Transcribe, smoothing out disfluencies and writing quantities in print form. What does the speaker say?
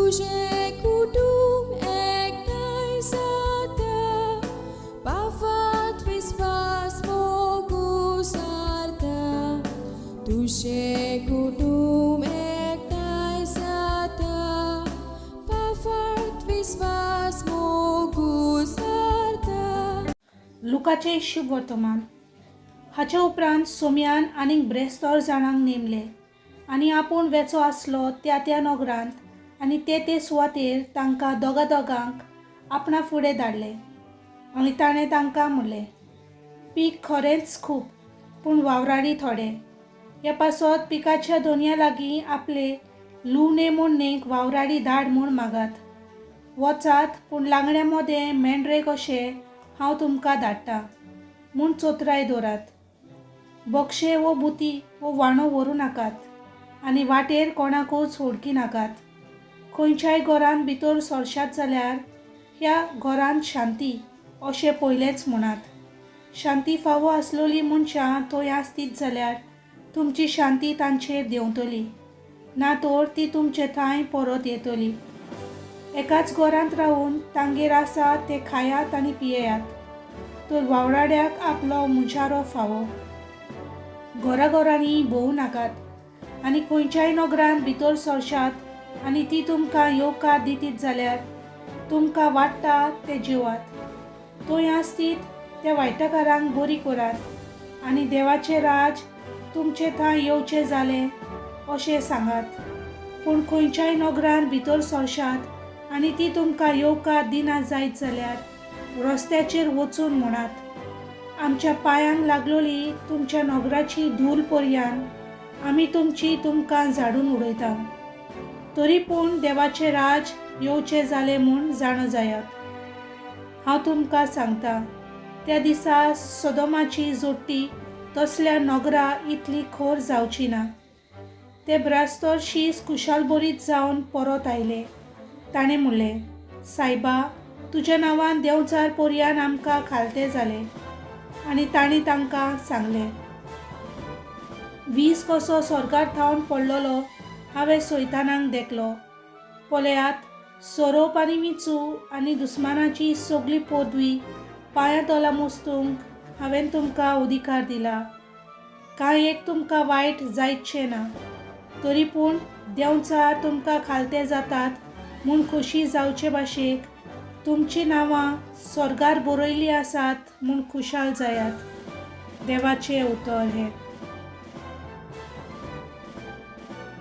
तुजें कुटुंब एकठांय जाता, पाफात विस्वास मोगू सारता. तुजें कुटुंब एकठांय जाता, पाफात विस्वास मोगू सारता. लुकाचें शुभ वर्तमान. हाचे उपरांत सोम्यान आनीक ब्रेस्तार जाणांक नेमले आनी आपूण वेचो आसलो त्या त्या नगरांत आनी ते ते सुवातेर तांकां दोगा दोगांक आपणा फुडें धाडले. आनी ताणें तांकां म्हणलें, पीक खरेंच खूब पूण वावराडी थोडे. ह्या पासत पिकाच्या दोनया लागीं आपले लुवणे मोडणेक वावराडी धाड म्हूण मागात. वचात, पूण लांगड्या मोदें मेंढरे कशे हांव तुमकां धाडटा म्हूण चोत्राय दवरात. बक्षे वो बुती वो वाणो व्हरूं नाकात आनी वाटेर कोणाकूच वळखी नाकात. खंयच्याय घरांत भितर सरशात जाल्यार ह्या घरांत शांती अशें पयलेंच म्हणात. शांती फावो आसलेलीं मनशां थंय आसतीत जाल्यार तुमची शांती तांचेर देंवतली, ना तर ती तुमचे थंय परत येतली. एकाच घरांत रावून तांगेर आसा तें खायात आनी पियेयात, तर वावराड्याक आपलो मुजारो फावो. घरा घरांनी भोंवू नाकात आनी खंयच्याय नगरांत भितर सरशात आनी ती तुमकां येवकार दितीत जाल्यार तुमकां वाडटा तें जेवात. थंय आसतीत त्या वायटकारांक बरी करात आनी देवाचें राज तुमचे थंय येवचें जालें अशें सांगात. पूण खंयच्याय नगरांत भितर सरशात आनी ती तुमकां येवकार दिना जायत जाल्यार रस्त्याचेर वचून म्हणात, आमच्या पांयांक लागलोली तुमच्या नगराची धूल पर्यान आमी तुमची तुमकां झाडून उडयता. तरी पूण देवाचें राज येवचें जालें म्हूण जाणा जायात. हांव तुमकां सांगता, त्या दिसा सदोमाची जोडटी तसल्या नगरा इतली खर जावची ना. ते ब्रास्तर शीस खुशालभरीत जावन परत आयले. ताणें म्हणलें, सायबा, तुज्या नांवान देंवचार पोरयान आमकां खालते जाले. आनी तांणी तांकां सांगलें, वीज कसो स्वर्गार थावन पडलेलो हांवें सैतानाक देखलो. पळयात, सोरोप आनी विंचू आनी दुस्मानाची सगळी पदवी पांयां तोला मोस्तूंक हांवें तुमकां अधिकार दिला. कांय एक तुमकां वायट जायचें ना. तरी पूण देंवचार तुमकां खालते जातात म्हूण खोशी जावचे भाशेक तुमचीं नांवां स्वर्गार बरयल्लीं आसात म्हूण खुशाल जायात. देवाचें उतर हें.